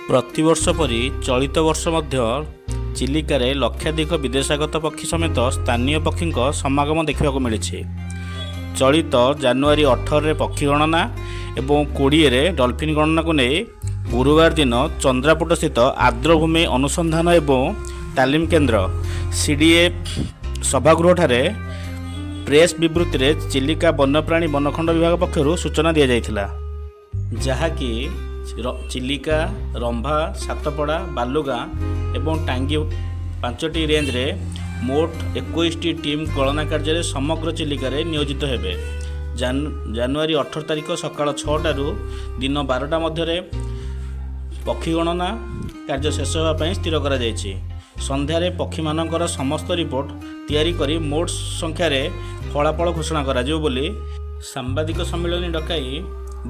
ପ୍ରତିବର୍ଷ ପରି ଚଳିତ ବର୍ଷ ମଧ୍ୟ ଚିଲିକାରେ ଲକ୍ଷାଧିକ ବିଦେଶାଗତ ପକ୍ଷୀ ସମେତ ସ୍ଥାନୀୟ ପକ୍ଷୀଙ୍କ ସମାଗମ ଦେଖିବାକୁ ମିଳିଛି। ଚଳିତ ଜାନୁଆରୀ 18ରେ ପକ୍ଷୀ ଗଣନା ଏବଂ 20ରେ ଡଲଫିନ୍ ଗଣନାକୁ ନେଇ ଗୁରୁବାର ଦିନ ଚନ୍ଦ୍ରାପୁଟସ୍ଥିତ ଆର୍ଦ୍ରଭୂମି ଅନୁସନ୍ଧାନ ଏବଂ ତାଲିମ କେନ୍ଦ୍ର ସିଡିଏ ସଭାଗୃହଠାରେ ପ୍ରେସ୍ ବିବୃତ୍ତିରେ ଚିଲିକା ବନ୍ୟପ୍ରାଣୀ ବନଖଣ୍ଡ ବିଭାଗ ପକ୍ଷରୁ ସୂଚନା ଦିଆଯାଇଥିଲା, ଯାହାକି ଚିଲିକା, ରମ୍ଭା, ସାତପଡ଼ା, ବାଲୁଗାଁ ଏବଂ ଟାଙ୍ଗି ପାଞ୍ଚଟି ରେଞ୍ଜରେ ମୋଟ 21ଟି ଟିମ୍ ଗଣନା କାର୍ଯ୍ୟରେ ସମଗ୍ର ଚିଲିକାରେ ନିୟୋଜିତ ହେବେ। ଜାନୁଆରୀ 18 ତାରିଖ ସକାଳ 6ଟାରୁ ଦିନ 12ଟା ମଧ୍ୟରେ ପକ୍ଷୀ ଗଣନା କାର୍ଯ୍ୟ ଶେଷ ହେବା ପାଇଁ ସ୍ଥିର କରାଯାଇଛି। ସନ୍ଧ୍ୟାରେ ପକ୍ଷୀମାନଙ୍କର ସମସ୍ତ ରିପୋର୍ଟ ତିଆରି କରି ମୋଟ ସଂଖ୍ୟାରେ ଫଳାଫଳ ଘୋଷଣା କରାଯିବ ବୋଲି ସାମ୍ବାଦିକ ସମ୍ମିଳନୀ ଡକାଇ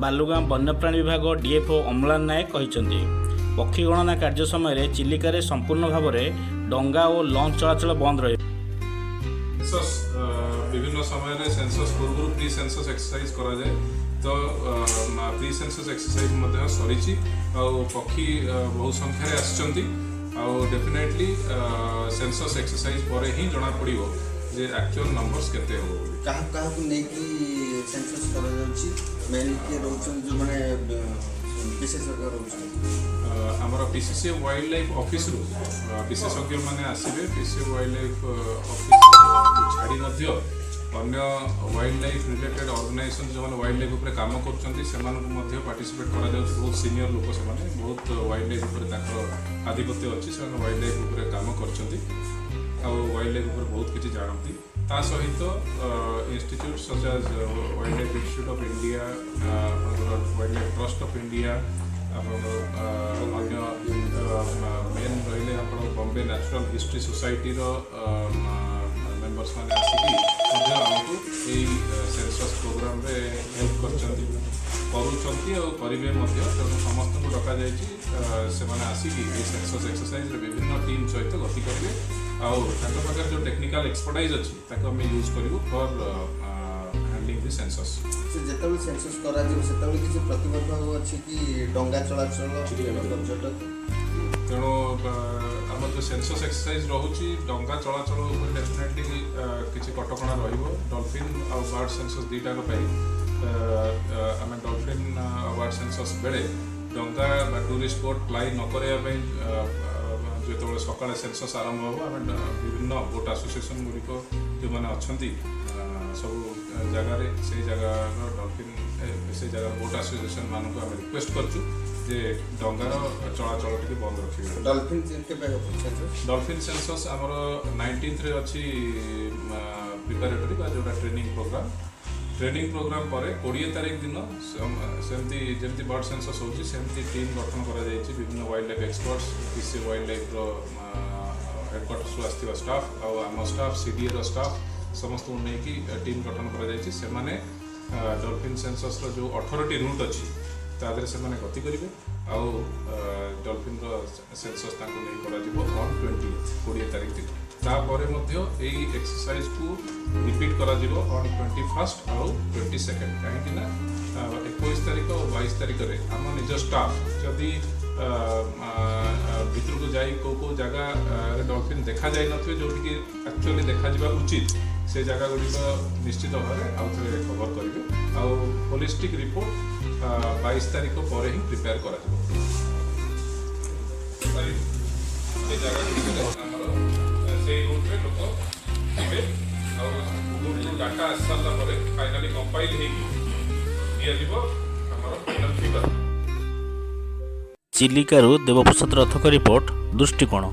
ବାଲୁଗାଁ ବନ୍ୟପ୍ରାଣୀ ବିଭାଗ ଡିଏଫ୍ଓ ଅମ୍ଳାନ ନାୟକ କହିଛନ୍ତି। ପକ୍ଷୀ ଗଣନା କାର୍ଯ୍ୟ ସମୟରେ ଚିଲିକାରେ ସମ୍ପୂର୍ଣ୍ଣ ଭାବରେ ଡଙ୍ଗା ଓ ଲଞ୍ଚ ଚଳାଚଳ ବନ୍ଦ ରହିବ। ସେନ୍ସସ୍ ବିଭିନ୍ନ ସମୟରେ ସେନ୍ସସ୍ ପୂର୍ବରୁ ପ୍ରି ସେନ୍ସସ୍ ଏକ୍ସରସାଇଜ କରାଯାଏ। ତ ପ୍ରି ସେନ୍ସସ୍ ଏକ୍ସରସାଇଜ ମଧ୍ୟ ସରିଛି ଆଉ ପକ୍ଷୀ ବହୁ ସଂଖ୍ୟାରେ ଆସିଛନ୍ତି। ଆଉ ଡେଫିନେଟଲି ସେନ୍ସସ୍ ଏକ୍ସରସାଇଜ ପରେ ହିଁ ଜଣାପଡ଼ିବ ଯେ ଆକ୍ଚୁଆଲ ନମ୍ବର୍ସ କେତେ ହେବ ବୋଲି। କାହାକୁ କାହାକୁ ନେଇକି ସେନ୍ସସ୍ କରାଯାଉଛି? ମେନ୍ କିଏ ରହୁଛନ୍ତି, ଯେଉଁମାନେ ବିଶେଷଜ୍ଞ ରହୁଛନ୍ତି? ଆମର ପିସିସି ୱାଇଲ୍ଡ ଲାଇଫ୍ ଅଫିସରୁ ବିଶେଷଜ୍ଞମାନେ ଆସିବେ। ପିସିସି ୱାଇଲ୍ଡ ଲାଇଫ୍ ଅଫିସ ଛାଡ଼ି ମଧ୍ୟ ଅନ୍ୟ ୱାଇଲ୍ଡ ଲାଇଫ୍ ରିଲେଟେଡ୍ ଅର୍ଗାନାଇଜେସନ୍, ଯେଉଁମାନେ ୱାଇଲ୍ଡ ଲାଇଫ୍ ଉପରେ କାମ କରୁଛନ୍ତି, ସେମାନଙ୍କୁ ମଧ୍ୟ ପାର୍ଟିସିପେଟ୍ କରାଯାଉଛି। ବହୁତ ସିନିୟର ଲୋକ ସେମାନେ, ବହୁତ ୱାଇଲ୍ଡ ଲାଇଫ୍ ଉପରେ ତାଙ୍କର ଆଧିପତ୍ୟ ଅଛି। ସେମାନେ ୱାଇଲ୍ଡ ଲାଇଫ୍ ଉପରେ କାମ କରିଛନ୍ତି ଆଉ ୱାଇଲ୍ଡ ଲାଇଫ୍ ଉପରେ ବହୁତ କିଛି ଜାଣନ୍ତି। ତା ସହିତ institute such as Wildlife Institute of India, ଆପଣଙ୍କର wild life trust of India, ଆପଣଙ୍କର ଅନ୍ୟ ମେନ୍ ରହିଲେ ଆପଣ ବମ୍ବେ ନ୍ୟାଚୁରାଲ ହିଷ୍ଟ୍ରି ସୋସାଇଟିର ମେମ୍ବର୍ସ ମାନେ ଆସିକି ମଧ୍ୟ ଆମକୁ ଏଇ ସେନ୍ସସ୍ ପ୍ରୋଗ୍ରାମରେ ହେଲ୍ପ କରିଛନ୍ତି, କରୁଛନ୍ତି ଆଉ କରିବେ ମଧ୍ୟ। ତେଣୁ ସମସ୍ତଙ୍କୁ ଡକାଯାଇଛି। ସେମାନେ ଆସିକି ଏଇ ସେନ୍ସସ୍ ଏକ୍ସରସାଇଜରେ ବିଭିନ୍ନ ଟିମ୍ ସହିତ ଗତି କରିବେ ଆଉ ତାଙ୍କ ପାଖରେ ଯେଉଁ ଟେକ୍ନିକାଲ ଏକ୍ସପର୍ଟାଇଜ୍ ଅଛି, ତାକୁ ଆମେ ୟୁଜ୍ କରିବୁ ଫର୍ ହ୍ୟାଣ୍ଡଲିଂ ଦି ସେନ୍ସସ୍। ସେ ଯେତେବେଳେ ସେନ୍ସସ୍ କରାଯିବ, ସେତେବେଳେ କିଛି ପ୍ରତିବନ୍ଧକ ଅଛି କି ଡଙ୍ଗା ଚଳାଚଳ, ପର୍ଯ୍ୟଟକ? ତେଣୁ ଆମର ଯେଉଁ ସେନ୍ସସ୍ ଏକ୍ସରସାଇଜ ରହୁଛି, ଡଙ୍ଗା ଚଳାଚଳ ଉପରେ ଡେଫିନେଟଲି କିଛି କଟକଣା ରହିବ। ଡଲଫିନ୍ ଆଉ ବାର୍ଡ ସେନ୍ସସ୍ ଦୁଇଟାକ ପାଇଁ ଆମେ ଡଲଫିନ୍ ଆଉ ବାର୍ଡ ସେନ୍ସସ୍ ବେଳେ ଡଙ୍ଗା ବା ଟୁରିଷ୍ଟ ବୋଟ୍ ପ୍ଲାଇ ନ କରିବା ପାଇଁ ଯେତେବେଳେ ସକାଳେ ସେନ୍ସସ୍ ଆରମ୍ଭ ହେବ, ଆମେ ବିଭିନ୍ନ ବୋଟ୍ ଆସୋସିଏସନ୍ ଗୁଡ଼ିକ ଯେଉଁମାନେ ଅଛନ୍ତି ସବୁ ଜାଗାରେ, ସେଇ ଜାଗାର ଡଲଫିନ୍, ସେଇ ଜାଗାର ବୋଟ୍ ଆସୋସିଏସନ୍ ମାନଙ୍କୁ ଆମେ ରିକ୍ୱେଷ୍ଟ କରିଛୁ ଯେ ଡଙ୍ଗାର ଚଳାଚଳ ଟିକେ ବନ୍ଦ ରଖିବେ। ଡଲଫିନ୍ କେବେ ହେବ ସେନ୍ସସ୍? ଡଲଫିନ୍ ସେନ୍ସସ୍ ଆମର 19ଥରେ ଅଛି ପ୍ରିପାରେଟରୀ ବା ଯେଉଁଟା ଟ୍ରେନିଂ ପ୍ରୋଗ୍ରାମ। ଟ୍ରେନିଂ ପ୍ରୋଗ୍ରାମ ପରେ 20 ତାରିଖ ଦିନ ସେମିତି ଯେମିତି ବର୍ଡ ସେନ୍ସସ୍ ହେଉଛି, ସେମିତି ଟିମ୍ ଗଠନ କରାଯାଇଛି। ବିଭିନ୍ନ ୱାଇଲ୍ଡ ଲାଇଫ୍ ଏକ୍ସପର୍ଟସ୍, ପିସି ୱାଇଲ୍ଡ ଲାଇଫ୍ର ହେଡ଼କ୍ୱାର୍ଟର୍ସରୁ ଆସିଥିବା ଷ୍ଟାଫ୍ ଆଉ ଆମ ଷ୍ଟାଫ୍, ସିଡିଏର ଷ୍ଟାଫ୍, ସମସ୍ତଙ୍କୁ ନେଇକି ଟିମ୍ ଗଠନ କରାଯାଇଛି। ସେମାନେ ଡଲଫିନ୍ ସେନ୍ସସ୍ର ଯେଉଁ 18ଟି ରୁଟ୍ ଅଛି, ତା ଦେହରେ ସେମାନେ ଗତି କରିବେ ଆଉ ଡଲଫିନ୍ର ସେନ୍ସସ୍ ତାଙ୍କୁ ନେଇ କରାଯିବ ଅନ୍ 20, 20 ତାରିଖ ଦିନ। ତାପରେ ମଧ୍ୟ ଏଇ ଏକ୍ସରସାଇଜକୁ ରିପିଟ୍ କରାଯିବ ଅନ୍ 21st ଆଉ 22nd। କାହିଁକି ନା 21 ତାରିଖ ଆଉ 22 ତାରିଖରେ ଆମ ନିଜ ଷ୍ଟାଫ୍ ଯଦି ଭିତରକୁ ଯାଇ କେଉଁ କେଉଁ ଜାଗାରେ ଡଲଫିନ୍ ଦେଖାଯାଇନଥିବେ, ଯେଉଁଠିକି ଆକ୍ଚୁଆଲି ଦେଖାଯିବା ଉଚିତ, ସେ ଜାଗା ଗୁଡ଼ିକ ନିଶ୍ଚିତ ଭାବରେ ଆଉ ଥରେ କଭର କରିବେ ଆଉ ହୋଲିଷ୍ଟିକ୍ ରିପୋର୍ଟ 22 ତାରିଖ ପରେ ହିଁ ପ୍ରିପେୟାର କରାଯିବ। ସେ ଜାଗା ଗୁଡ଼ିକରେ ଆମର ସେଇ ରୁଟ୍ରେ ଲୋକ ଯିବେ ଆଉ ରୁଟ୍ରୁ ଡାଟା ଆସି ସାରିଲା ପରେ ଫାଇନାଲି କମ୍ପାଇଲ୍ ହେଇକି ଦିଆଯିବ ଆମର ଫାଇନାଲ ଫିଗର। ଚିଲିକାରୁ ଦେବପ୍ରସାଦ ରଥଙ୍କ ରିପୋର୍ଟ, ଦୃଷ୍ଟିକୋଣ।